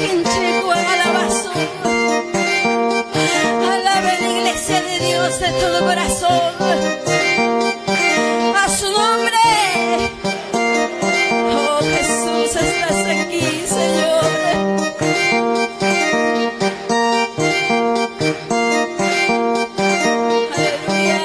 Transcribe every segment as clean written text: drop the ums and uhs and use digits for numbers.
Makinchikwan alabasun. Alabe la iglesia de Dios de todo corazón. A su nombre. Oh Jesús, estás aquí, Señor. Aleluya.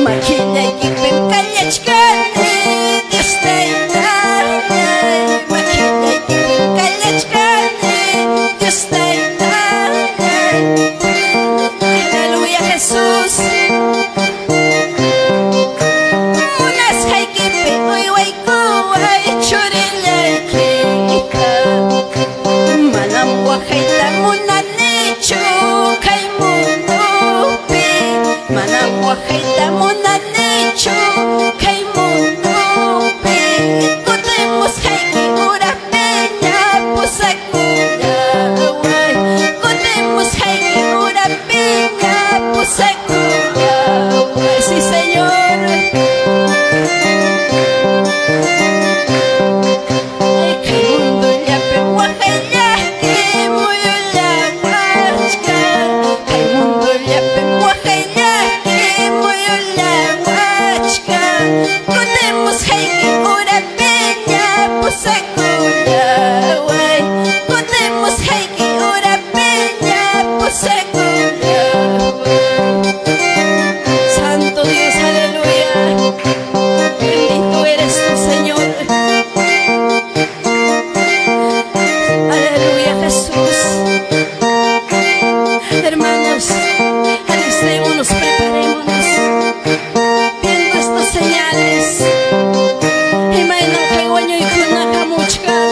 Makillaykipim kallachkani, Dios Taytallay. Makillaykipim kallachkani, Dios Taytallay. Aleluya, Jesús. Munasqaykipi uywaykuway churillaykita. Manam waqayta munanichu kay mundupi. Manam waqayta munanichu kay mundupi. Kutimusqayki urapiña pusakullaway. Kutimusqayki urapiña pusakullaway. Sí, Señor. Ay, kay mundullapi waqayllaki muyullawachka. Kay mundullapi waqayllaki muyullawachka. Kutimusqayki urapiña pusakullaway. Kutimusqayki urapiña pusakullaway. Santo Dios, aleluya. Bendito eres tú, Señor. Aleluya, Jesús. Hermanos, alistémonos, preparémonos. Viendo estas señales. Imayna kay wañuykuna hamuchkan.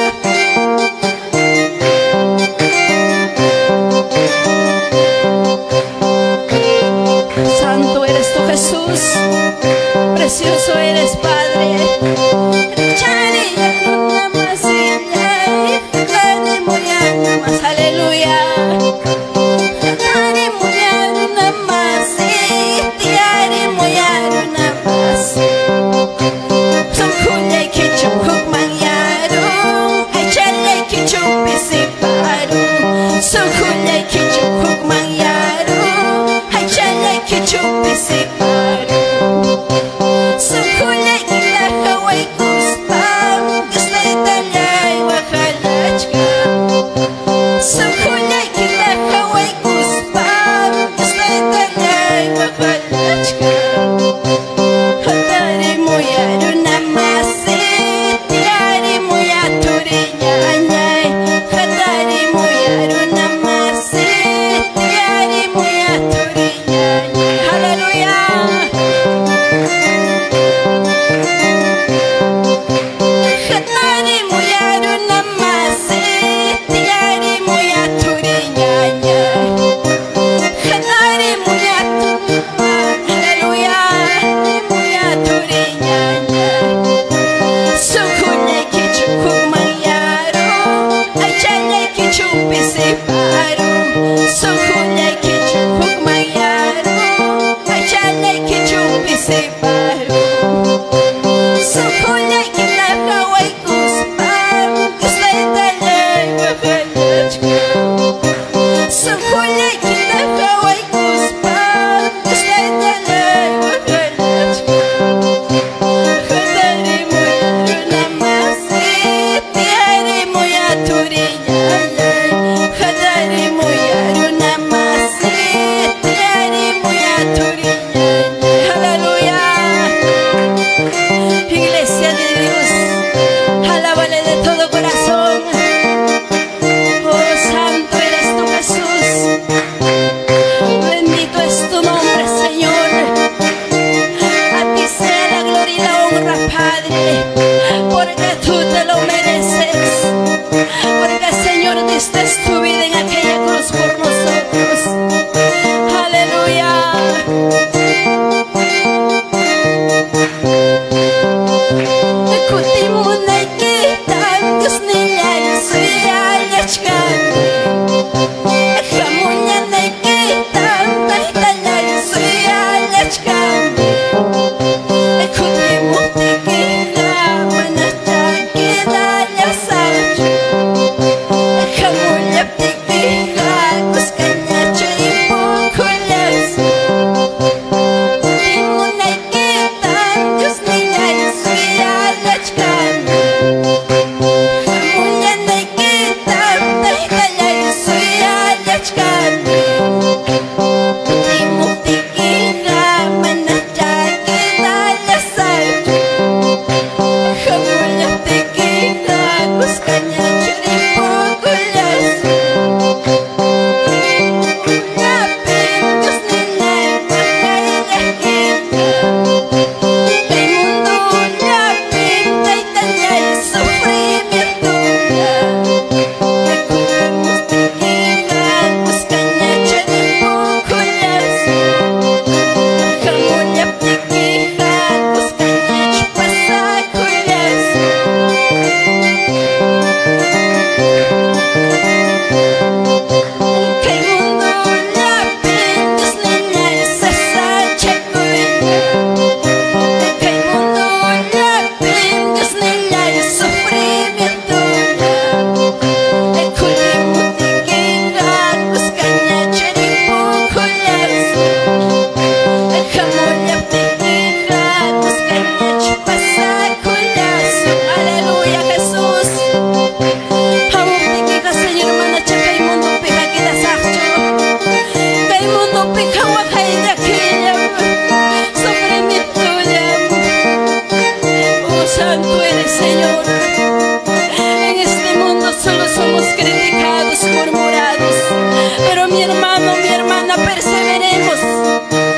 Mi hermano, mi hermana, perseveremos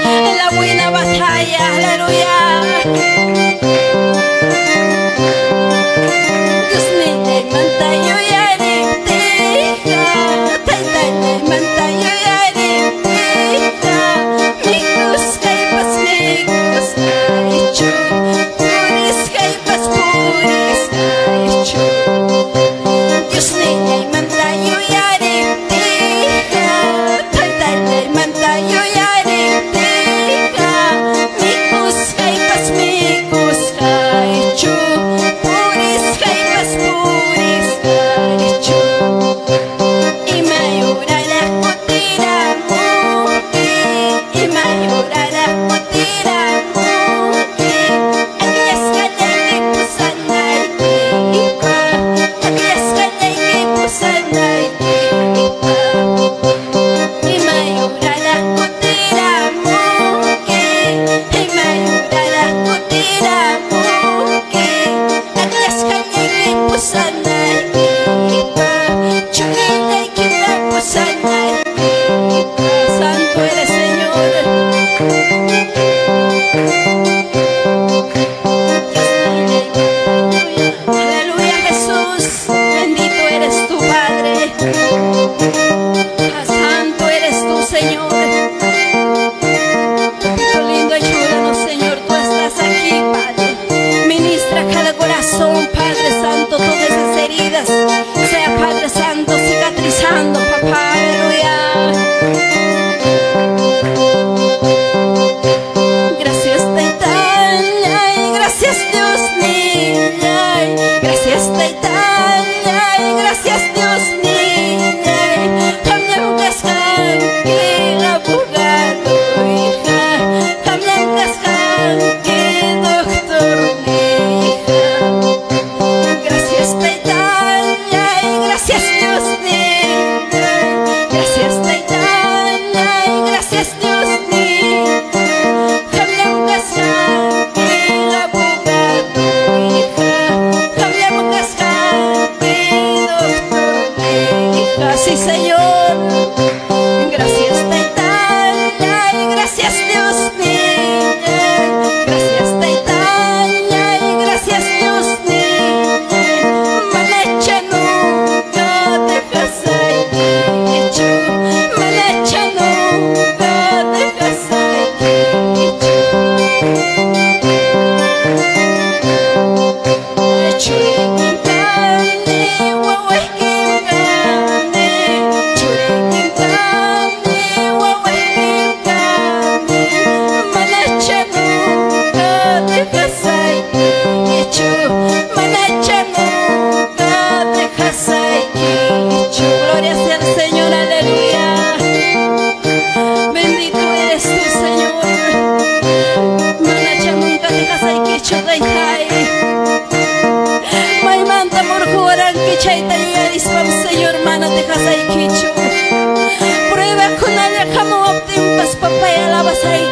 en la buena batalla. Aleluya. Dios Santo eres, Señor. Aleluya, Jesús. Bendito eres tú, Padre. Santo eres tú, Señor. Papito lindo, ayúdanos, Señor. Tú estás aquí, Padre. Ministra cada corazón, Padre Santo, todas esas heridas. Sea, Padre Santo, cicatrizando, papá. Aleluya. Gracias, Taytay, gracias, Dios niñay. Gracias, Taytay, gracias, Dios niñay. Qamllam kasqanki abogado, hija. Qamllam kasqanki doctor, hija. Gracias, Taytay, gracias, Dios niñay. Gracias, Taytay, gracias, Dios niñay. Qamllam kasqanki abogado, hija. Qamllam kasqanki doctor, hija. Sí, Señor. Gracias, Taytay, gracias, Dios niñay. Gracias, Taytay, gracias, Dios niñay. Manacha nunca dejasaykichu. Manacha nunca dejasaykichu. Churikim kani, wawaykim kani. Churikim kani, wawaykim kani. Manacha nunca dejasaykichu. Manacha nunca dejasaykichu. Gloria sea al Señor, aleluya. Bendito eres tú, Señor. Manacha nunca dejasaykichu, Taytay. Maymanta murhuwaranki chayta yuyarispam, Señor, mana dejasaykichu. Prueba kunalla hamuwaptinpas, papay, alabasayki.